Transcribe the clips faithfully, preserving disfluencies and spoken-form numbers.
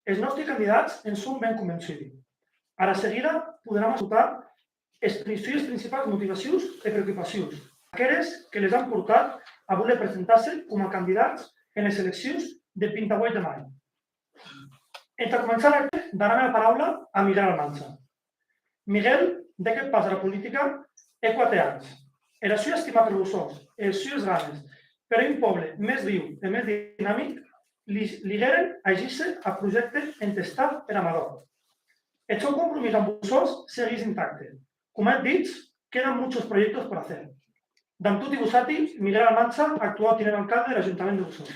Es nòsti candidats en son ben convençudi. Ara seguida poderam escotar es pri-, sues principals motivacions e preocupacions, aqueres que les an portat a voler presentar-se coma candidats enes eleccions deth vint-e-ueit de mai. Entà començar, daram era paraula a Miguel Almansa. Miguel, dèc eth pas ara politica hè quate ans. Era sua estima per Bossòst e es sues ganes per un pòble mès viu e mès dinamic li, li hèren agir-se ath projècte entestat per Amador. Eth sòn compromís damb Bossòst seguís intacte. Coma eth ditz, quedan muchos proyectos por hacer. Damb toti vosati, Miguel Almansa, actuau tinent alcalde der Ajuntament de Bossòst.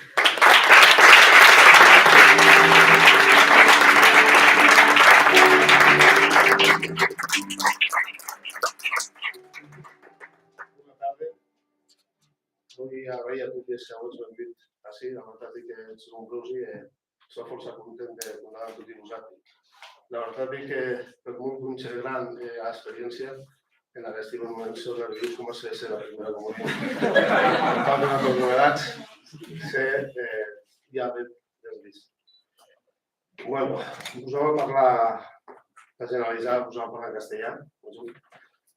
Bona tarde. Voi agrair a toti es qu'auetz vengut ací, la vertat ei que sò nombrosi e sò fòrça content de compdar damb toti vosati. La vertat ei que per molt que un se gran, eh, a experiéncia, en aguesti moments sò nerviós coma se hèsse era prumèra comunion. Tanben a tots novedats, se, eh, i a de, de risc. Bueno, vos vau a parlar, tà generalizar, vos vau a parlar en castelhan,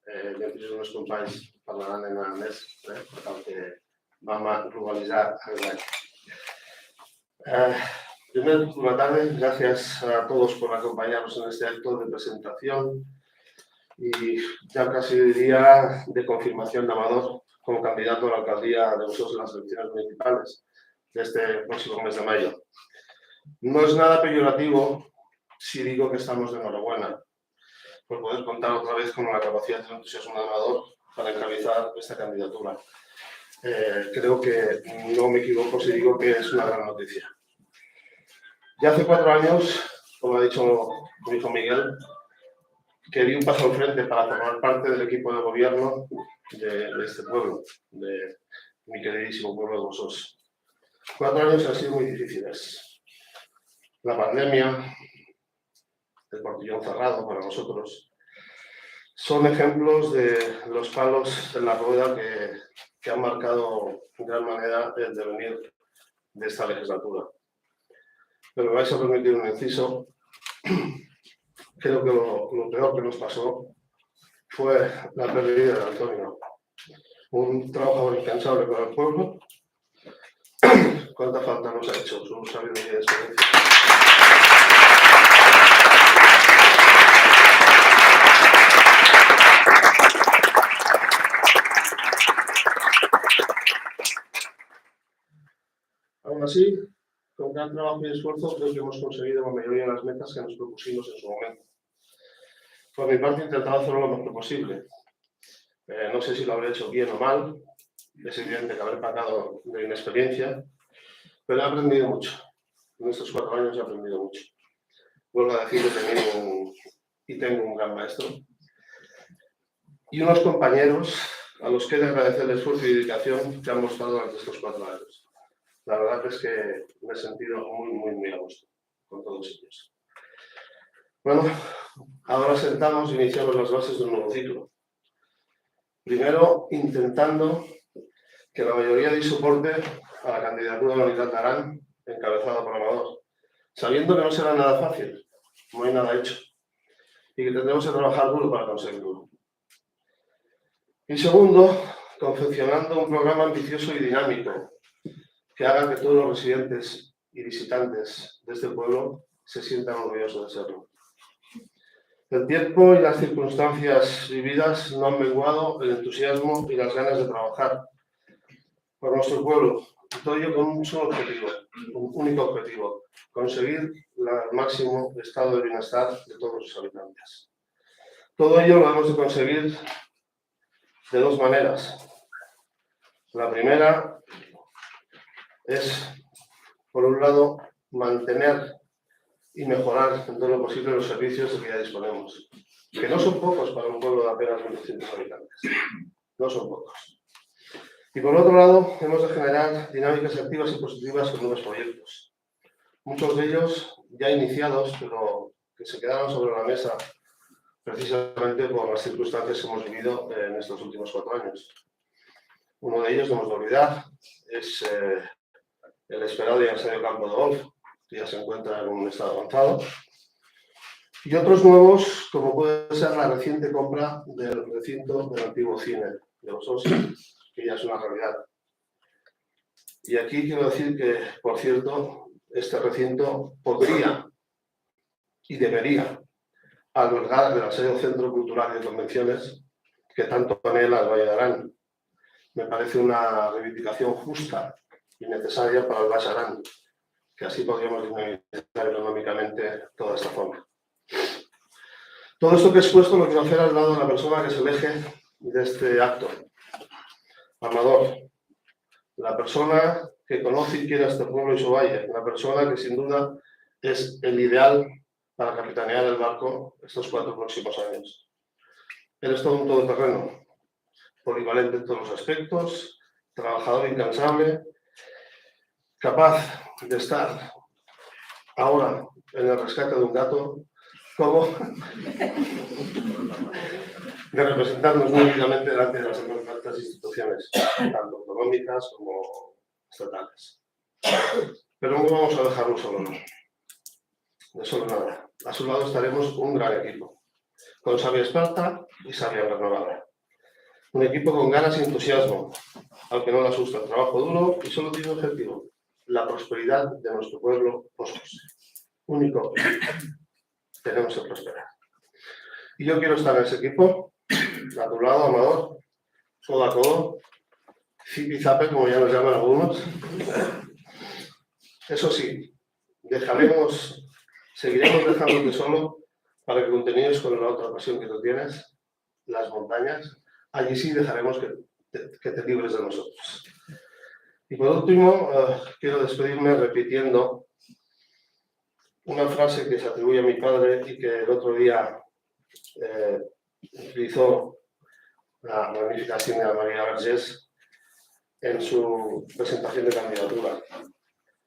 eh, dempús es mèns companhs parlaràn en aranés, eh, per tal que vam a globalizar aguest. Eh, primero, bona tarde, gracias a todos por acompañarnos en este acto de presentación y ya casi diría de confirmación de Amador como candidato a la alcaldía de Bossòst en las elecciones municipales de este próximo mes de mayo. No es nada peyorativo si digo que estamos de enhorabuena por poder contar otra vez con la capacidad y el entusiasmo de Amador para encabezar esta candidatura. Eh, creo que no me equivoco si digo que es una gran noticia. Ya hace cuatro años, como ha dicho mi hijo Miguel, que di un paso al frente para formar parte del equipo de gobierno de, de este pueblo, de mi queridísimo pueblo de Bossòst. Cuatro años han sido muy difíciles. La pandemia, el portillón cerrado para nosotros, son ejemplos de los palos en la rueda que, que han marcado en gran manera el devenir de esta legislatura. Pero me vais a permitir un inciso. Creo que lo, lo peor que nos pasó fue la pérdida de Antonio. Un trabajador incansable para el pueblo. Cuánta falta nos ha hecho su sabiduría y experiencia. Aún así, con gran trabajo y esfuerzo, creo que hemos conseguido la mayoría de las metas que nos propusimos en su momento. Por mi parte, he intentado hacerlo lo mejor posible. Eh, no sé si lo habré hecho bien o mal, es evidente que habré pecado de inexperiencia, pero he aprendido mucho. En estos cuatro años he aprendido mucho. Vuelvo a decir que he tenido un, y tengo un gran maestro, y unos compañeros a los que he de agradecer el esfuerzo y dedicación que han mostrado durante estos cuatro años. La verdad es que me he sentido muy, muy, muy a gusto con todos ellos. Bueno, ahora sentamos e iniciamos las bases de un nuevo ciclo. Primero, intentando que la mayoría dé soporte a la candidatura de Unitat d'Aran, encabezada por Amador, sabiendo que no será nada fácil, no hay nada hecho, y que tendremos que trabajar duro para conseguirlo. Y segundo, confeccionando un programa ambicioso y dinámico que haga que todos los residentes y visitantes de este pueblo se sientan orgullosos de serlo. El tiempo y las circunstancias vividas no han menguado el entusiasmo y las ganas de trabajar por nuestro pueblo, y todo ello con un solo objetivo, un único objetivo: conseguir la, el máximo estado de bienestar de todos sus habitantes. Todo ello lo hemos de conseguir de dos maneras. La primera es, por un lado, mantener y mejorar en todo lo posible los servicios de que ya disponemos, que no son pocos para un pueblo de apenas mil doscientos habitantes, no son pocos. Y por otro lado, hemos de generar dinámicas activas y positivas con nuevos proyectos, muchos de ellos ya iniciados, pero que se quedaron sobre la mesa precisamente por las circunstancias que hemos vivido en estos últimos cuatro años. Uno de ellos, no hemos de olvidar, es, eh, el esperado y ansiado campo de golf, que ya se encuentra en un estado avanzado, y otros nuevos, como puede ser la reciente compra del recinto del antiguo cine de Bossòst, que ya es una realidad. Y aquí quiero decir que, por cierto, este recinto podría y debería albergar el ansiado centro cultural y de convenciones que tanto anhela el Valle de Arán. Me parece una reivindicación justa y necesaria para el Baix Aran, que así podríamos dinamizar económicamente toda esta zona. Todo esto que he expuesto lo quiero hacer al lado de la persona que es el eje de este acto, Amador, la persona que conoce y quiere a este pueblo y su valle, una persona que sin duda es el ideal para capitanear el barco estos cuatro próximos años. Eres todo un todoterreno, polivalente en todos los aspectos, trabajador incansable, capaz de estar ahora en el rescate de un gato, como de representarnos muy dignamente delante de las altas instituciones, tanto autonómicas como estatales. Pero no vamos a dejarlo solo, no. De solo nada. A su lado estaremos un gran equipo, con savia experta y savia renovada. Un equipo con ganas y entusiasmo, al que no le asusta el trabajo duro y solo tiene un objetivo, la prosperidad de nuestro pueblo Bossòst. Único objetivo. Tenemos que prosperar. Y yo quiero estar en ese equipo, a tu lado, Amador, codo a codo, zipizape, como ya nos llaman algunos. Eso sí, dejaremos, seguiremos dejándote solo para que continúes con la otra pasión que tú tienes, las montañas. Allí sí dejaremos que te, que te libres de nosotros. Y por último, eh, quiero despedirme repitiendo una frase que se atribuye a mi padre y que el otro día, eh, utilizó la magnífica Silvia María Vergés en su presentación de candidatura.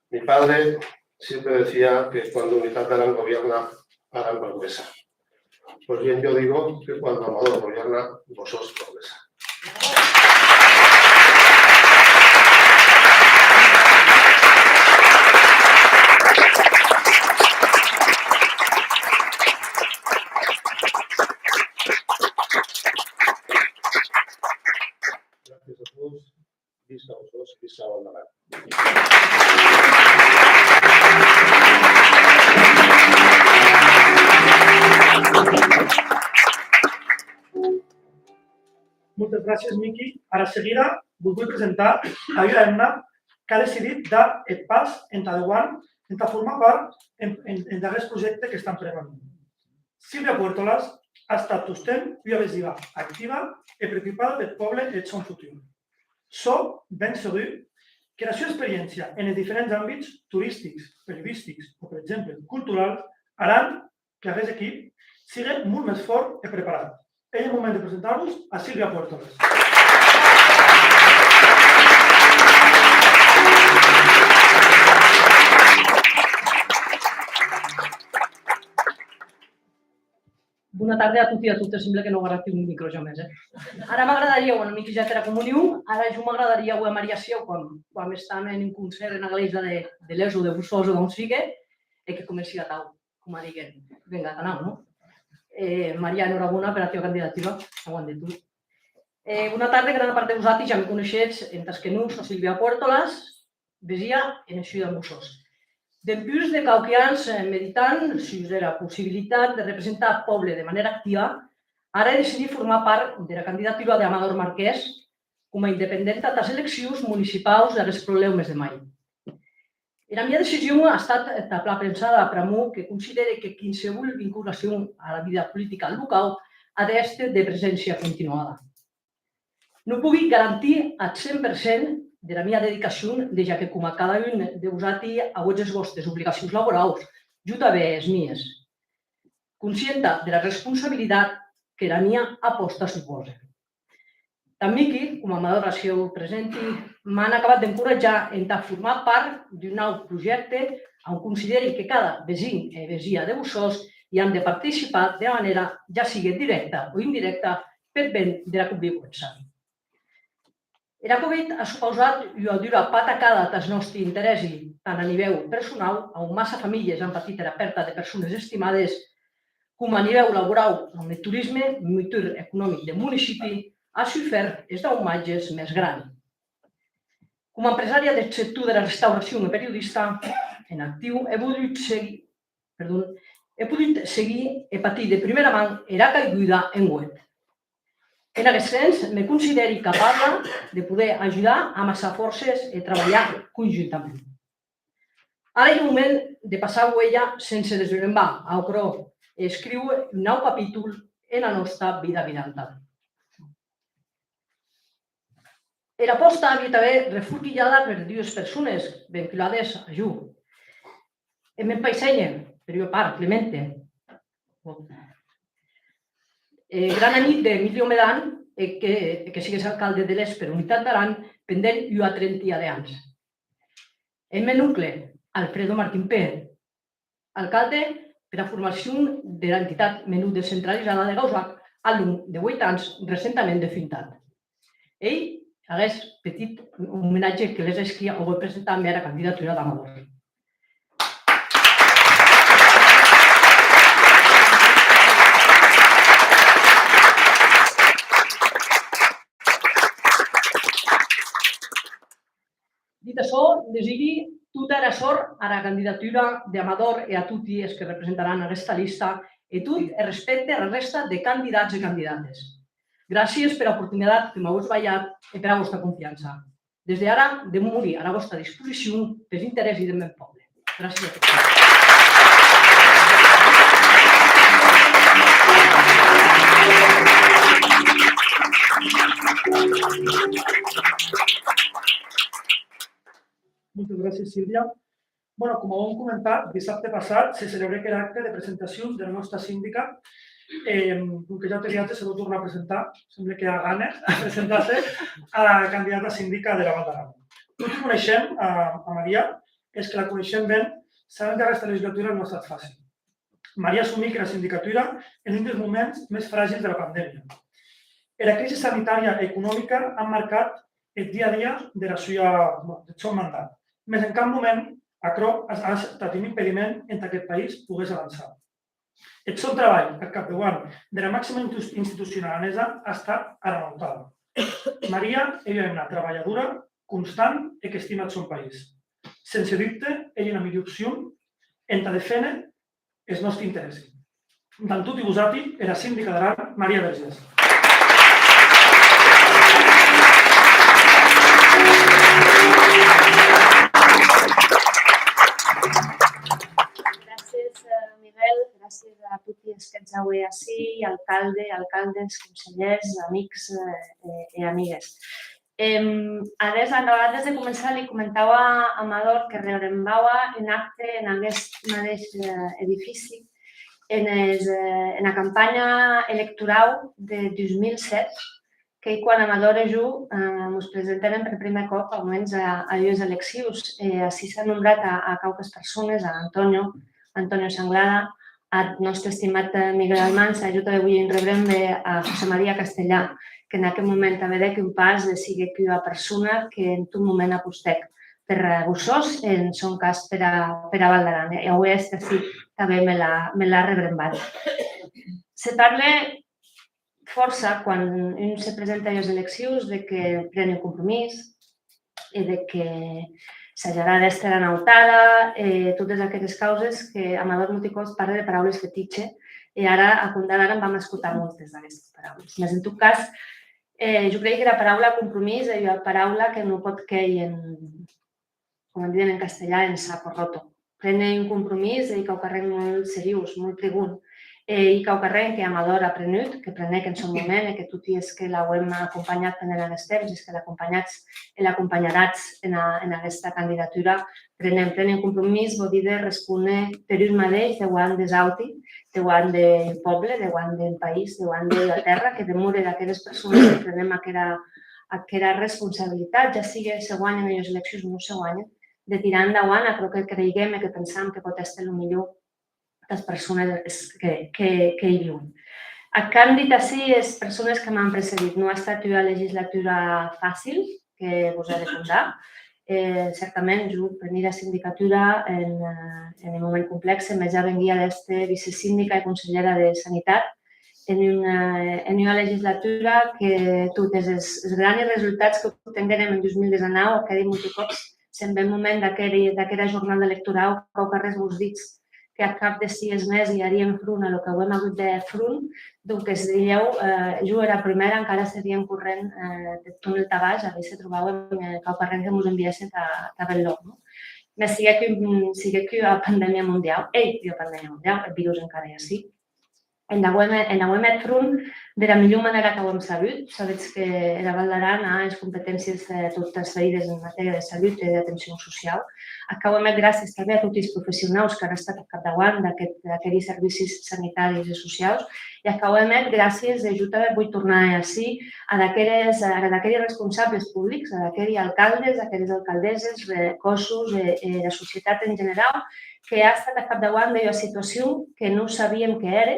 Mi padre siempre decía que cuando Unitat d'Aran gobierna, Aran progresa. Pues bien, yo digo que cuando Amador gobierna, Bossòst progresa. Gràcies a tots. Visca Bossòst, visca Val d'Aran. Moltes gràcies, Miqui. Ara seguida vos voi presentar a ua hemna qu'a decidit dar eth pas entà deuant, entà formar part en, en, en d'aguest projècte qu'estam preparant. Silvia Puertolas a estat tostemp ua vesina activa e preocupada peth pòble e eth sòn futur. Sò ben segur qu'era sua experiéncia enes diferents àmbits toristics, periodistics o, per exemple, culturals, haràn qu'aguest equip sigue molt mès fòrt e preparat. Ei eth moment de presentar-vos a Silvia Puertolas. Bona tarde a toti e a totes. Sembla que non agarrati un micro jamès, eh? Ara m'agradaria, bueno, Miqui ja hec era comunion, ara jo m'agradaria auer a Maria Sieu quan, quan estam en un concèrt ena glèisa de, de Les o de Bossòst o d'on sigue, e que comenci atau, coma diguen, venga, tanau, non? Eh, Maria, enhorabona pera tua candidatura, auant de tot. Eh, bona tarde, gran part de vosati ja me coneishetz, entàs que non, sò Silvia Puertolas, vesia e neishuda en Bossòst. Dempús de quauqui ans, eh, meditant sus era possibilitat de representar eth pòble de manèra activa, ara è decidit formar part dera candidatura d'Amador Marqués coma independenta tàs eleccions municipaus d'aguest pròplèu mes de mai. Era mia decision a estat tà plan pensada, pr'amor que considère que quinsevolh vinculacion ara vida politica locau a d'èster de preséncia continuada. Non pogui garantir ath cent per cent dera mia dedicacion, dejà que coma cada un de vosati auetz es vòstes obligacions laboraus, jo tanben es mies. Conscienta dera responsabilitat qu'era mia apòsta supòse. Damb Miqui, coma Amador Sieu presenti, m'an acabat d'encoratjar entà formar part d'un nau projècte a on considèri que cada vesin e vesia de Bossòst i an de participar de manèra ja sigue dirècta o indirècta peth ben dera conviuença. Era Covid a supausat ua dura patacada tàs nòsti interèssi, tant a nivèu personau, a on massa familhes an patit era pèrta de persones estimades, coma a nivèu laborau, a on eth torisme, motor economic deth municipi, a sufèrt es daumatges mès grani. Coma empresària deth sector dera restauracion e periodista en actiu, è podut seguir, perdon, è podut seguir e patir de prumèra man era caiguda en ueit. En aguest sens, me considèri capabla de poder ajudar amassar fòrces e trabalhar conjuntament. Ara ei lo moment de passar uelha sense desbrembar aquerò e escríuer un nau capítol ena nòsta vida vidanta. Era apòsta auie tanben reforquilhada per dues persones vinculades a jo. E me'n paissenhen, per ua part, Clemente. E gran amic d'Emilio Medan, e que, e que siguec alcalde de Les per Unitat d'Aran pendent ua trentia de ans. Eth mèn oncle, Alfredo Martín Pérez, alcalde pera formacion dera entitat menor descentralizada de Gausac, a long de ueit ans, recentament defuntat. Ei aguest petit omenatge que les hèsqui auer presentat mèra candidatura d'Amador. Dit açò, desiri tota era sòrt ara candidatura d'Amador e a toti es que representaràn aguesta lista e tot eth respècte ara rèsta de candidats e candidates. Gràcies pera oportunitat que m'auetz balhat e pera vòsta confiança. Des de ara, demori ara vòsta disposicion pes interèssi deth mèn pòble. Gràcies a toti. Moltes gràcies, Sílvia. Bueno, coma auem comentat, dissabte passat se celebrèc er acte de presentacion dera nòsta sindica. E, com que ja te viatge, se vau tornar a presentar. Semble que a gana a presentar-se a la candidata sindica dera Val d'Aran. Toti coneishem a, a Maria, es que la coneishem ben, sabem qu'aguesta legislatura non a estat facil. Maria assumic era sindicatura en un des moments mès fragils dera pandèmia. Era crisi sanitària e economica an marcat eth dia a dia dera sua, deth sòn mandat, mès en cap moment aquerò a, a estat un impediment entà qu'eth país poguesse avançar. Eth sòn trabalh ath capdauant dera maxima intus-, institucion aranesa a estat ara nautada. Maria ei ua hemna trabalhadora, constant e qu'estime eth sòn país. Sense dubte, ei ena milhor opcion entà deféner es nòsti interèssi. Damb toti vosati, era sindica d'Aran, Maria Vergés. Gràcies, eh, Miguel. Gràcies a toti es qu'ètz aué ací, alcalde, alcaldes, conselhèrs, amics, eh, e, e amigues. Em, adès, abans de començar, li comentaua a Amador que rebrembaua un acte en aguest madeish, eh, edifici, enes, eh, ena campanha electorau de dus mil sèt, qu'ei quan Amador e jo, eh, mos presentèrem per prumèr còp, aumens a, a ues eleccions, e ací s'a nombrat a, a quauques persones, a Antonio, Antonio Sanglada, ath nòste estimat, eh, Miguel Almansa, e jo tanben voi un rebrembe a José María Castellà, que en aqueth moment tanben hec un pas e siguec ua persona que en tot moment apostèc per, eh, Bossòst, en sòn cas pera, pera Val d'Aran. E aué èster ací tanben me l'a, me l'a rebrembat. Se parle fòrça quan un se presente a ues eleccions de que pren un compromís, e de que sajarà d'èster a nautada, e totes aqueres causes que Amador molti còps parle de paraules fetiche, e ara, a compdar d'ara, en vam escotar moltes d'aguestes paraules. Mès, en tot cas, eh, jo crei qu'era paraula compromís ei ua paraula que non pòt quèir en, coma diden en castelhan, en saco roto. Préner un compromís ei quauquarren molt seriós, molt prigond. E ei quauquarren que Amador a prenut, que prenec en sòn moment e que toti es que l'auem acompanhat pendent aguest temps, es que l'acompanhatz e l'acompanharatz ena, en aguesta candidatura, prenem, préner un compromís, vò díder respóner per un madeish deuant des auti, deuant deth pòble, deuant deth país, deuant dera tèrra, que demore d'aqueres persones que prenem aquera, aquera responsabilitat, ja sigue se guanhen enes eleccions o non se guanhen, de tirar endauant aquerò que creiguem e que pensam que pòt èster lo milhor tàs persones que, que, que i viuen. Ac an dit ací es persones que m'an precedit. Non a estat ua legislatura facil, que vos è de compdar. eh, certament, jo prení era sindicatura en, eh, en un moment complèxe, mès ja venguia d'èster vicesindica e conselhèra de Sanitat en un, eh, en ua legislatura que totes es, es grani resultats qu'obtenguérem en dos mil dètz-e-nau, aqueri molti còps, se'n ven moment d'aqueri, d'aquera jornada electorau, quauquarrés vos ditz que ath cap de sies mesi haríem front a lo qu'auem agut de front, donques, dilhèu, eh, jo era prumèra, encara seríem corrent, eh, deth tunèl tà baish, a veir se trobàuem, eh, quauquarren que mos envièsse tà, tà bèth lòc, non? Mès siguec un, siguec ua pandèmia mondiau, ei ua pandèmia mondiau, eth virus encara ei ací. En auem, en auem hèt front dera milhor manèra qu'auem sabut. Sabetz que era Val d'Aran a es competéncies, eh, tot transferides en matèria de salut e d'atencion sociau. Ac auem hèt gràcies tanben a toti es professionaus qu'an estat ath capdauant d'aqueth, d'aqueri servicis sanitaris e sociaus. E ac auem hèt gràcies, e jo tanben voi tornar ací, ad aqueres, ad aqueri responsables publics, ad aqueri alcaldes, aqueres alcaldeses, re-, còssos e, e era societat en generau, que a estat ath capdauant d'ua situacion que non sabíem qué ère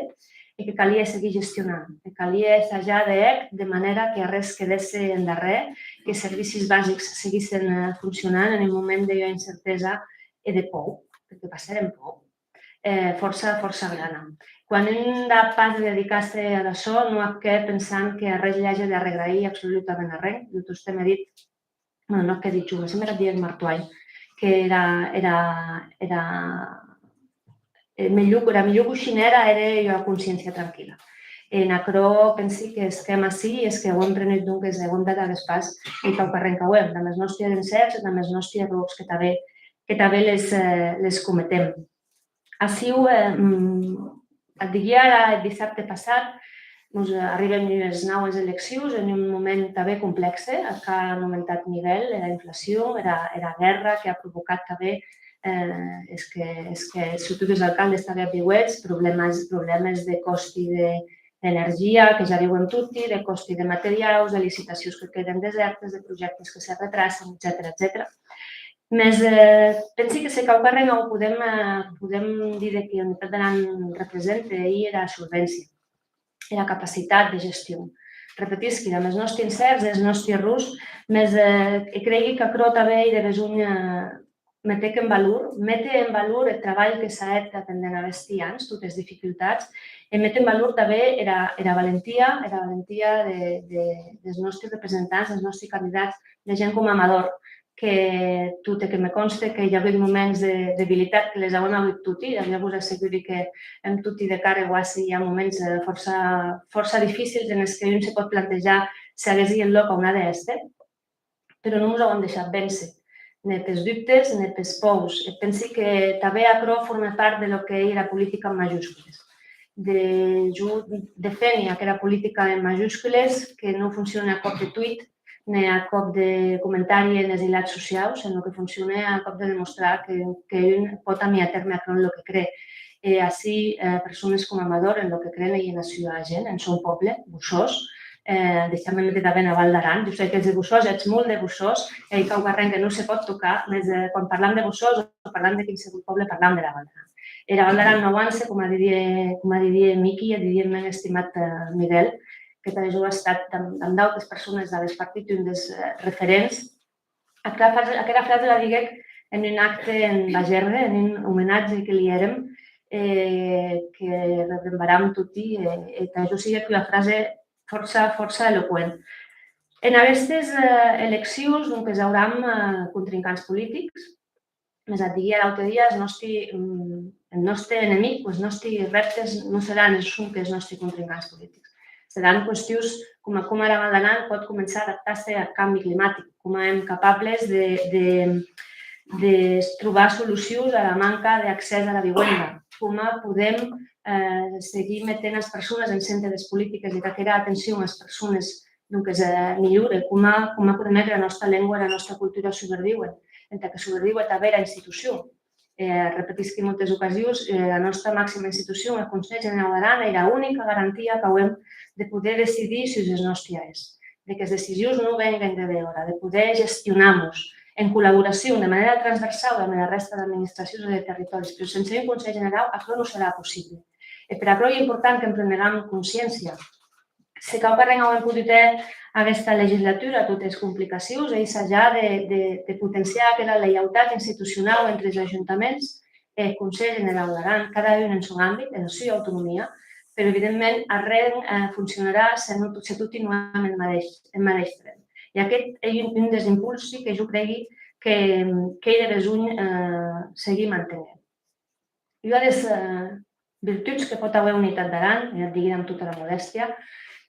e que calie seguir gestionant, que calie sajar de hèr de manèra que arrés quedèsse en darrèr, qu'es servicis basics seguissen, eh, foncionant en un moment d'ua incertesa e de pòur, perque passèrem pòur, eh, fòrça, fòrça grana. Quan un da pas de dedicar-se ad açò, non ac hè pensant que arrés li age d'arregraïr absolutament arren. Jo tostemp è dit, bueno, non ac è dit jo, me sembla qu'ac diguec Marc Twain, que era, era, era, eh, melhor, era melhor coishinèra ère ua consciéncia tranquilla. En aquerò pensi qu'es qu'èm ací, es qu'auem prenut, donques, auem dat aguest pas, ei quauquarren qu'auem, damb es nòsti encèrts e damb es nòsti errors que tanben, que tanben les, eh, les cometem. Aciu, eh, mm, ac diguia era eth dissabte passat, mos, eh, arriben ues naues eleccions en un moment tanben complèxe, ac a nomentat Miguel, era inflacion, era, era guèrra que a provocat tanben, eh, es que, es que, surtot es alcaldes tanben ac viuetz, problèmes, problèmes de còsti de, d'energia, que ja viuen toti, de còsti de materiaus, de licitacions que queden desèrtes, de projèctes que se retracen, etcetèra, etcetèra. Mès, eh, pensi que se quauquarren o podem, eh, podem díder que Unitat d'Aran represente, ei era solvéncia, era capacitat de gestion. Repetisqui, damb es nòsti encèrts e es nòsti errors, mès, eh, e creigui qu'aquerò tanben ei de besonh, eh, meter en valor, méter en valor eth trabalh que s'a hèt pendent aguesti ans, totes es dificultats, e méter en valor tanben era, era valentia, era valentia de, de, des nòsti representants, des nòsti candidats, de gent coma Amador, que tot e que me conste que i a agut moments de debilitat, que les auem agut toti, e jo vos asseguri que èm toti de carn e uassi, i a moments, eh, fòrça, fòrça dificils en es que un se pòt plantejar se aguest ei eth lòc a on a d'èster, però non mos auem deishat véncer, ne pes dubtes, ne pes pòurs. E pensi que tanben aquerò forme part de lo que ei era politica en majuscules. De, jo defeni aquera politica en majuscules que non foncione a còp de tuit, ne a còp de comentari enes hilats sociaus, senon que foncione a còp de demostrar que, que un pòt amiar a tèrme aquerò en lo que cree. E ací, eh, persones coma Amador, en lo que creen ei ena sua gent, en son pòble, Bossòst, eh, deishatz-me méter tanben a Val d'Aran. Jo sai qu'ètz de Bossòst, ètz molt de Bossòst, e ei quauquarren que non se pòt tocar, mès, eh, quan parlam de Bossòst o parlam de quinsevolh pòble, parlam dera Val d'Aran. Era Val d'Aran non avance, coma didie, coma didie Miqui e didie eth mèn estimat, eh, Miguel, que tà jo a estat damb, damb d'autes persones d'aguest partit un des, eh, referents. Aquera frase, aquera frase la diguec en un acte en Bagergue, en un omenatge que li hèrem, eh, que rebrembaram toti, eh, e tà jo siguec ua frase fòrça, fòrça eloqüent. En aguestes, eh, eleccions, donques, auram, eh, contrincants politics, mès ac diguia er aute dia, es nòsti, mm, eth nòste enemic o es nòsti rèptes non seràn es sonque es nòsti contrincants politics. Seràn qüestions coma, coma era Val d'Aran pòt començar a adaptar-se ath cambi climatic, coma èm capables de, de, de trobar solucions ara manca d'accès ara viuenda, coma podem, eh, seguir metent as persones en centre des politiques e qu'aquera atencion as persones, donques, eh, milhore, coma, coma podem hèr qu'era nòsta lengua, era nòsta cultura suberviuen, entà que suberviue tanben era institucion. Eh, repetisqui moltes ocasions, eh, era nòsta maxima institucion, eth Conselh Generau d'Aran, ei era unica garantia qu'auem de poder decidir sus es nòsti ahèrs, de qu'es decisions non venguen de dehòra, de poder gestionar-mos en collaboracion, de manèra transversau, damb era rèsta d'administracions e de territòris, però sense un Conselh Generau aquerò non serà possible. E per aquerò ei important que'n prenegam consciéncia. Se quauquarren auem podut hèr aguesta legislatura, tot es complicacions, ei sajar de, de, de potenciar aquera leiautat institucionau entre es ajuntaments e eth Conselh Generau d'Aran, cada un en son àmbit, ena sua autonomia, però evidentment arren, eh, foncionarà se non, se toti non hèm en madeish, en madeish tren. E aqueth ei un, un des impulsi que jo cregui que, qu'ei de besonh, eh, seguir mantenent. Ua des, eh, virtuts que pòt auer Unitat d'Aran, e ac digui damb tota era modèstia,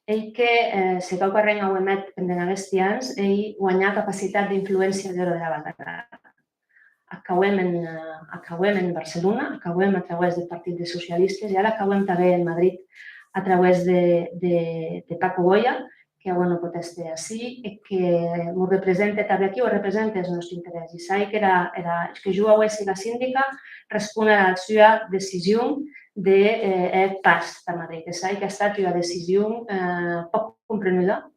ei que, eh, se quauquarren auem hèt pendent aguesti ans, ei guanhar capacitat d'influéncia dehòra dera Val d'Aran. Ac auem en, eh, ac auem en Barcelona, ac auem a trauès deth Partit des Socialistes, e ara ac auem tanben en Madrid a trauès de, de, de Paco Boya, que aué non pòt èster ací e que mos represente tanben aquiu e represente es nòsti interèssi. Sai qu'era, era, que jo aué siga sindica respon ara sua decision de, eh, hèr eth pas tà Madrid. E sai qu'a estat ua decision, eh, pòc comprenuda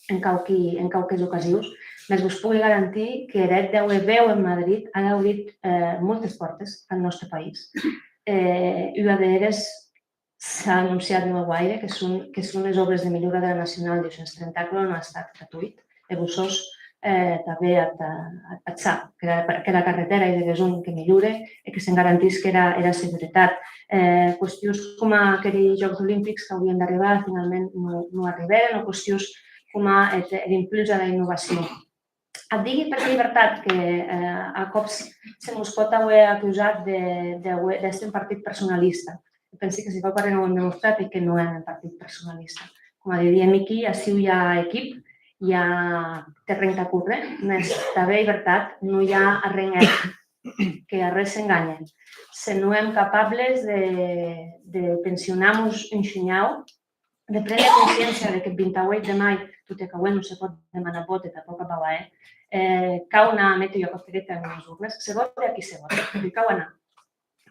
en quauqui, en quauques ocasions, mès vos pogui garantir qu'er hèt d'auer veu en Madrid a daurit, eh, moltes pòrtes ath nòste país. Eh, ua d'eres s'a anonciat non hè guaire, que son, que son es òbres de milhora dera Nacional dus cents trenta, aquerò non a estat gratuït, e Bossòst, eh, tanben ac, ac, ac sap, qu'era, qu'era carretèra ei de besonh que milhore e que se'n garantisque era, era seguretat. Eh, qüestions coma aqueri Jòcs Olimpics qu'auien d'arribar, finalment non, non arribèren, o qüestions coma eth, er impuls ara innovacion. Ac digui perque ei vertat que, eh, a còps se mos pòt auer acusat de, de auer, d'èster un partit personalista. E pensi que se quauquarren auem demostrat ei que non èm un partit personalista. Coma didie Miqui, aciu i a equip, i a terren tà córrer, mès tanben ei vertat, non i a arren hèt, que arren s'enganhe. Se non èm capables de, de tensionar-mos un shinhau, de préner consciéncia de qu'eth vint-e-ueit de mai, tot e qu'aué non se pòt demanar vòt e tanpòc ac vau a hèr, eh, cau anar a méter ua papereta enes urnes, se vòte a qui se vòte, perque cau anar.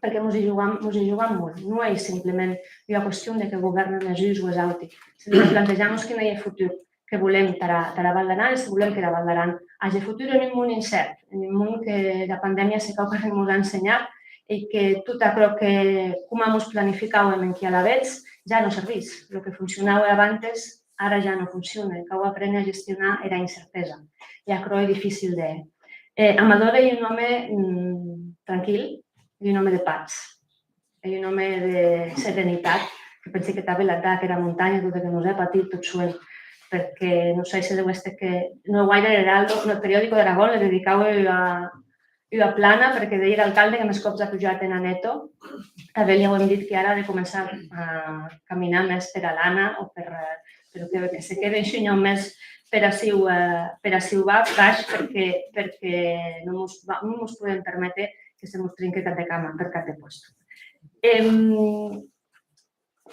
Perque mos i jogam, mos i jogam molt. Non ei simplement ua qüestion de que govèrnen es uns o es auti, senon de plantejar-mos quin ei eth futur que volem tara, tara Val d'Aran, e se volem qu'era Val d'Aran age futur en un mon incèrt, en un mon que era pandèmia se quauquarren mos a ensenhat, e que tot aquerò que, coma mos planificàuem enquia alavetz, ja non servís. Lo que foncionaue abantes, ara ja non foncione. Cau apréner a gestionar era incertesa. E aquerò ei dificil de hèr. Eh, Amador ei un òme, mm, tranquil, ei un òme de patz. Ei un òme de serenitat, que pensi que tanben l'ac da aquera montanha, tot e que nos hè patir tot soent, perque non sai se deu èster que, non hè guaire, Heraldo, non, Periódico de Aragón le dedicaue ua, ua plana, perque ei er alcalde que mès còps a pujat en Aneto. Tanben li auem dit que ara a de començar a caminar mès pera lana o per, eh, però que, que se quede un shinhau mès per aciu, eh, per aciu ba-, baish, perque, perque non mos, non mos podem perméter que se mos trinque cap de cama per cap de puesto. Em,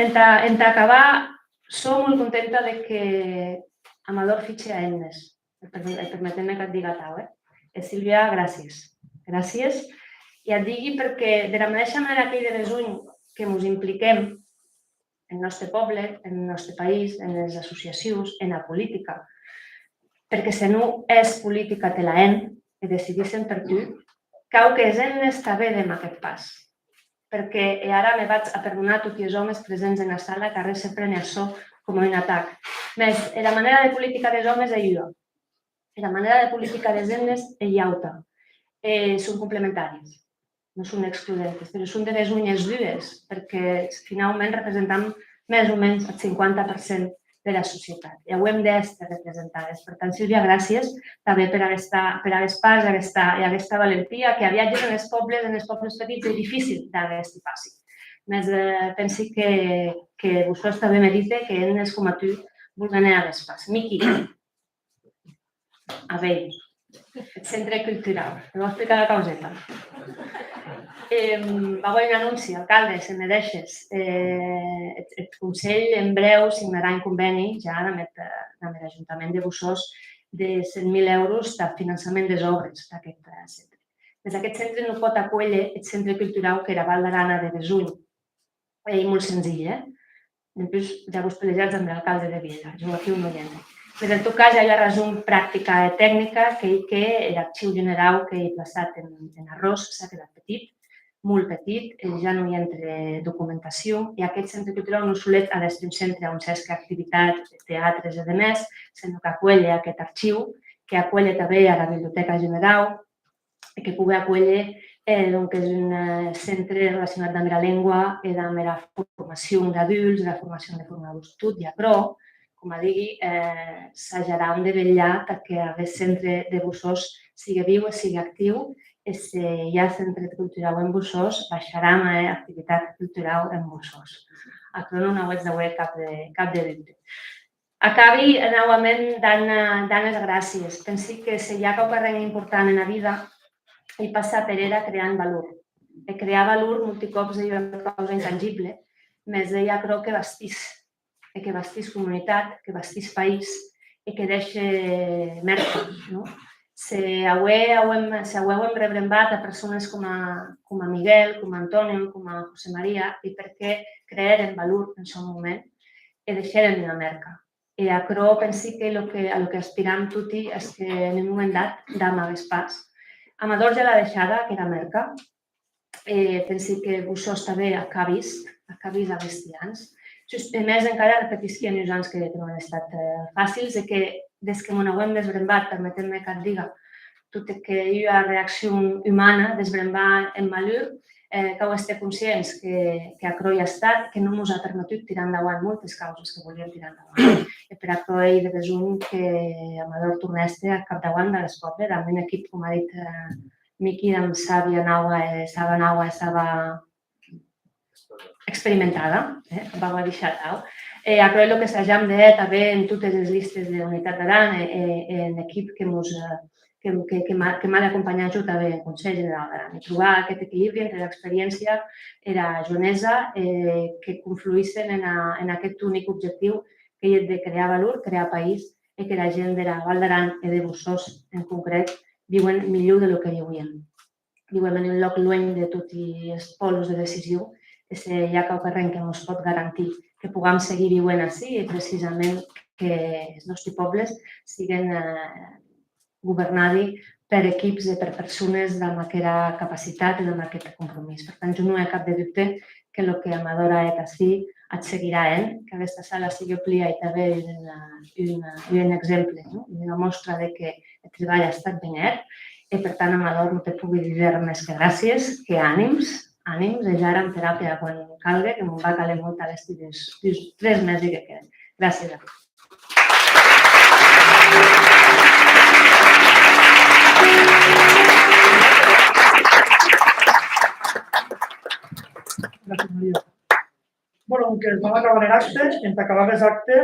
entà, entà acabar, sò molt contenta de que Amador fiche a hemnes, e per-, e permetèm-me qu'ac diga atau, eh? E Silvia, gràcies. Gràcies. E ac digui perque, dera madeisha manèra qu'ei de besonh que mos impliquem en nòste pòble, en nòste país, enes associacions, ena politica. Perque se non hès politica te la hèn, e decidissen per tu, cau qu'es hemnes tanben dem aqueth pas. Perque, e ara me vatz a perdonar toti es òmes presents ena sala, qu'arren se prene açò coma un atac. Mès era manèra de politica des òmes ei ua. Era manèra de politica des hemnes ei auta. E son complementàries. Non son excludentes, però son de besonh es dues, perque finaument representam mès o mens eth cinquanta per cent dera societat. E auem d'èster representades. Per tant, Silvia, gràcies tanben per aguesta, per aguest pas, aguesta, e aguesta valentia, que a viatges enes pòbles, enes pòbles petits, ei dificil dar aguesti passi. Mès, eh, pensi que, que Bossòst tanben merite que hemnes coma tu volguen hèr aguest pas. Miqui. A veir, eth centre culturau. Vau explicar ua causeta. Em, vau hèr un anonci, alcalde, se me dèishes. Eh, eth, eth Conselh en brèu signarà un convèni ja damb eth, eh, damb er Ajuntament de Bossòst de cent mil èuros tà finançament des òbres d'aqueth, eh, centre. Mès aqueth centre non pòt acuélher eth centre culturau qu'era Val d'Aran a de besonh. Ei molt senzilh, eh? Dempús ja vos pelejatz damb er alcalde de Vielha, jo aquiu non i entre. Mès en tot cas i a ua rason practica e tecnica, qu'ei que er archiu generau qu'ei plaçat en, en Arròs s'a quedat petit, molt petit, e ja non i entre documentacion, e aqueth centre culturau non solet a d'èster un centre a on s'hèsque activitats, teatres e demès, senon qu'acuelhe aqueth archiu, que acuelhe tanben ara Bibliotèca Generau, e que pogue acuélher, eh, donques, un, eh, centre relacionat damb era lengua e damb era formacion d'adults, era formacion de formadors. Tot e aquerò, coma digui, eh, sajaram de velhar tà que aguest centre de Bossòst sigue viu e sigue actiu, e se i a centre culturau en Bossòst, baisharam a hèr activitat culturau en Bossòst. Aquerò non auetz d'auer cap de, cap de dubte. Acabi, nauament, dant, eh, dant es gràcies. Pensi que se i a quauquarren important ena vida, ei passar per era creant valor. E crear valor, molti còps, ei ua causa intangible, mès ei aquerò que bastís, e que bastís comunitat, que bastís país, e que dèishe mèrca, non? Se aué auem, se aué auem rebrembat a persones coma, coma Miguel, coma Antonio, coma José María, ei perque creèren valor en sòn moment e deishèren ua mèrca. E aquerò pensi que lo que, a lo que aspiram toti es que en un moment dat dam aguest pas. Amador ja l'a deishada, aquera mèrca, e pensi que Bossòst tanben ac a vist, ac a vist aguesti ans. Just, e mès encara repetisqui en uns ans que, que non an estat, eh, facils, e que des que mo'n auem desbrembat, permetèm-me qu'ac diga, tot e qu'ei ua reaccion umana, desbrembar en malur, eh, cau èster conscients que, que aquerò i a estat, que non mos a permetut tirar endauant moltes causes que volíem tirar endauant. E per aquerò ei de besonh que Amador torne a èster ath capdauant d'aguest pòble, damb un equip, coma a dit, eh, Miqui, damb sàbia naua e saba naua e saba experimentada, eh, vau a deishar atau. E aquerò ei lo que sajam de hèr tanben en totes es listes d'Unitat d'Aran e, e, e en equip que mos, eh, que, que, que m'a, que m'a d'acompanhar jo tanben en Conselh Generau d'Aran. E trobar aqueth equilibri entre era experiéncia, era joenesa, eh, que confluïssen ena, en aqueth unic objectiu qu'ei eth de crear valor, crear país, e qu'era gent dera Val d'Aran e de Bossòst en concrèt viuen milhor de lo que viuien. Viuem en un lòc luenh de toti es pòlos de decision, e se i a quauquarren que mos pòt garantir que pogam seguir viuent ací, ei precisament que es nòsti pòbles siguen, eh, governadi per equips e per persones damb aquera capacitat e damb aqueth compromís. Per tant, jo non è cap de dubte que lo que Amador a hèt ací ac seguirà hènt, qu'aguesta sala sigue plia ei tanben un, un, un exemple, non? Ua mòstra de que eth tribalh a estat ben hèt, e per tant, Amador, non te pogui díder mès que gràcies, que ànims, ànims, e ja aram teràpia quan calgue, que mo'n va caler molta aguesti dus, dus, tres mesi que queden. Gràcies a tots. Gràcies, Maria. Bueno, donques vam acabar er acte. Entà acabar aguest acte,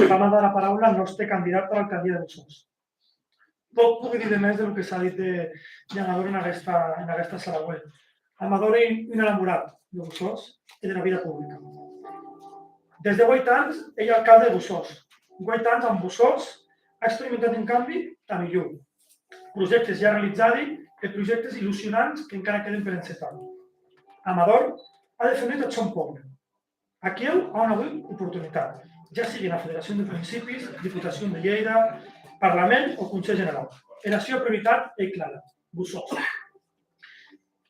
vam a dar era paraula ath nòste candidat tara alcaldia de Bossòst. Pòc pogui díder mès de lo que s'a dit de, de Amador en aguesta, en aguesta sala aué. Amador ei un enamorat de Bossòst e dera vida publica. Des de ueit ans ei alcalde de Bossòst. Ueit ans damb Bossòst a experimentat un cambi tà milhor. Projèctes ja realizadi e projèctes illusionants qu'encara queden per encetar. Amador a defendut eth sòn pòble. Aquiu a on auem oportunitat, ja sigue ena Federacion de Municipis, Diputacion de Lhèida, Parlament o Conselh Generau. Era sua prioritat ei clara, Bossòst.